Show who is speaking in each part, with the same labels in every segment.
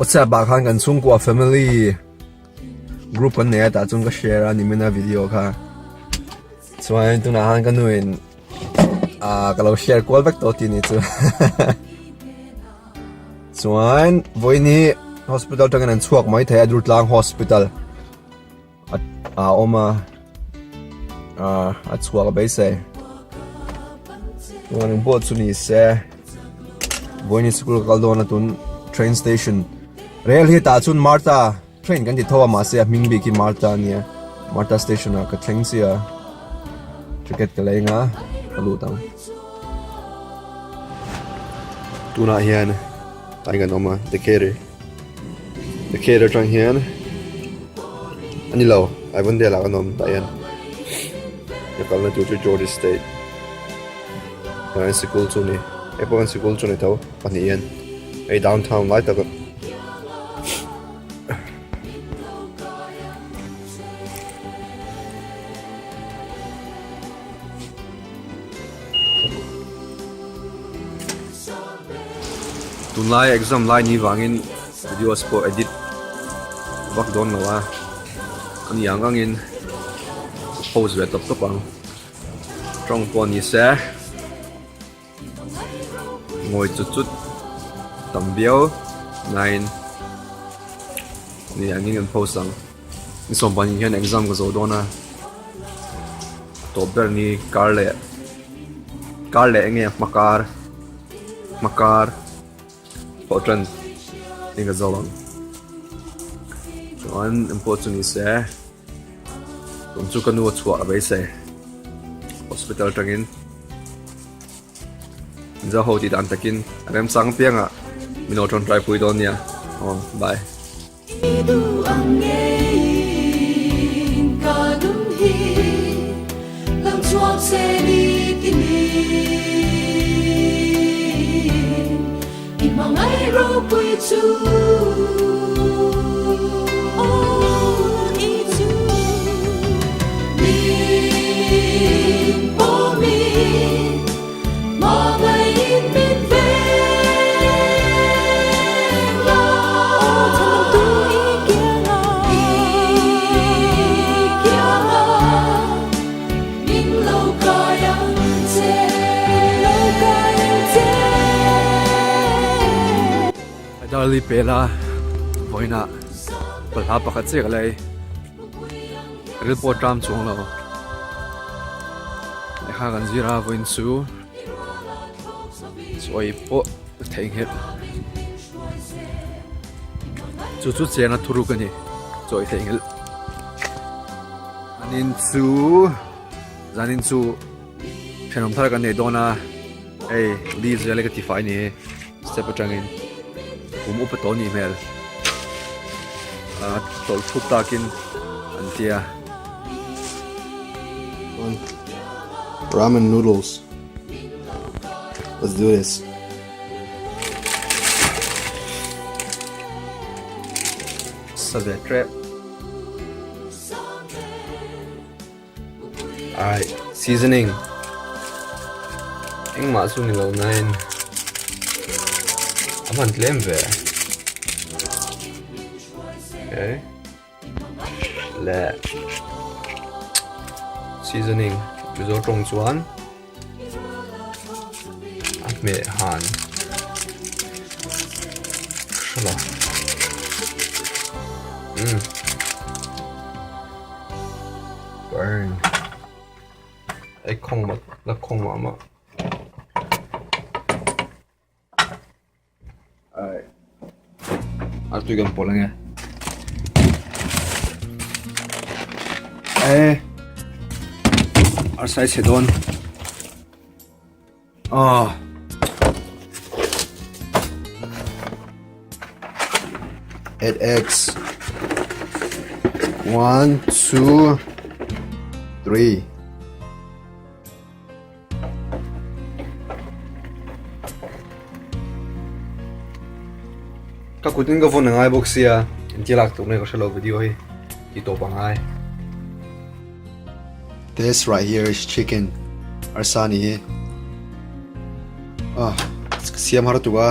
Speaker 1: WhatsApp ah khan kan chhungkua family group kan nei a tah chuan ka share a nimina video kha chuan tunah khan ka nu in ah ka lo share kual vek tawh tih ni chu chuan vawiin hi hospital atangin an chhuak mai thei a Durtlang hospital. A awm a ah a chhuak beisei chuan eng pawh chu ni se vawiin school ka kal dawn a tun train station rel hi tah chuan Martha train kan ti tho a mahse a hming bik hi Martha a nia Martha station ah ka thleng chiah a ticket ka leng a ka lut ang tunah hian tlai kan awm a Decatur. Decatur atang hian a ni lo Avondale ah kan awm tah hian ka kalna tur chu Georgia state kan sikul chu a ni hei pawh kan sikul chu a ni tho pahnih hian hei downtown lai tak Tunlai exam lai ni vangin videos pawh edit vak dawn lo a, a ni ang angin ka post ve tawp tawp ang. Tawng pawh ni se ngawi chut chut tam viau nain a ni angin kan post ang. Ni sawmpahnih hian exam ka zo dawn a, a tawp ber ni kar leh kar leh enge hma kar hma kar pawh tan eng ka zo ang chuan eng pawh chu ni se tun chu ka nu a chhuah a beisei hospital atangin Mizo ho tih dan takin a remchang piangah min lo tawngtai pui dawn nia aw bye. Darli pela vawiinah balhla pakhat chiah ka la ei ril pawh a tram chuang lo lehkha kan zir a vawiin chu. Chawi pawh ka theihnghilh chu chu cheng a thuruk a ni chawi theihnghilh an in chu zanin chu thenawm thar kan nei dawn a hei li zel ka ti fai a ni step atangin kum upa tawh a nih hmel a tawlh thut takin an tia.
Speaker 2: Ramen noodles. Let's do this.
Speaker 1: Sa ve trep. Alright, seasoning. Engmah chu ni lo nain a hman tlem ve. Okay. Leh seasoning Mizo tawng chuan a hmeh han hre lo umm burn ei khawng mah la khawng mah mah. A tui kan pawlh ange e arsa i chhe dawn ah
Speaker 2: Eight eggs one two 3
Speaker 1: Ka kut in ka vawn a ngai bawk sia engtia lak tur nge ka hrelo video hi ti tawp a ngai.
Speaker 2: This right here is chicken arsa ni hi ah ka siam har tuk a.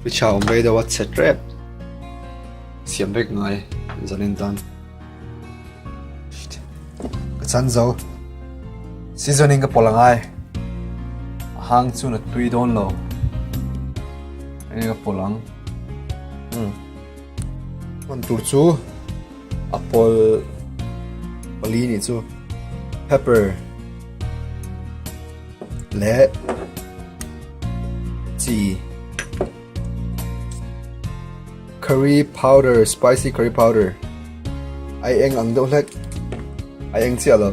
Speaker 1: Fridge ah awm rei deuh a chhe tep siam vek ngai zanin tan. Ka chan zo seasoning ka pawlh angai a hang chu na tui dawn lo enge ka pawlh ang umm hman tur chu a pawlh pali nih chu pepper leh chi. Curry powder, spicy curry powder. Ai eng ang deuh hlek. Ai eng chiah lo.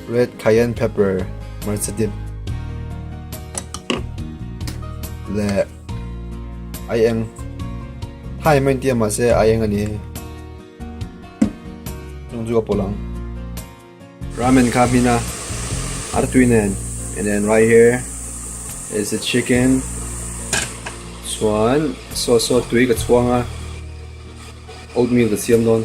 Speaker 1: Red cayenne pepper, hmarcha dip. Leh ai eng. Thyme a inti a mahse ai eng a ni hei. Chung chu ka pawlh ang. Ramen kha hmin a artui nen and then right here is the chicken chuan saw saw tui ka chhuang a oatmeal ka siam dawn.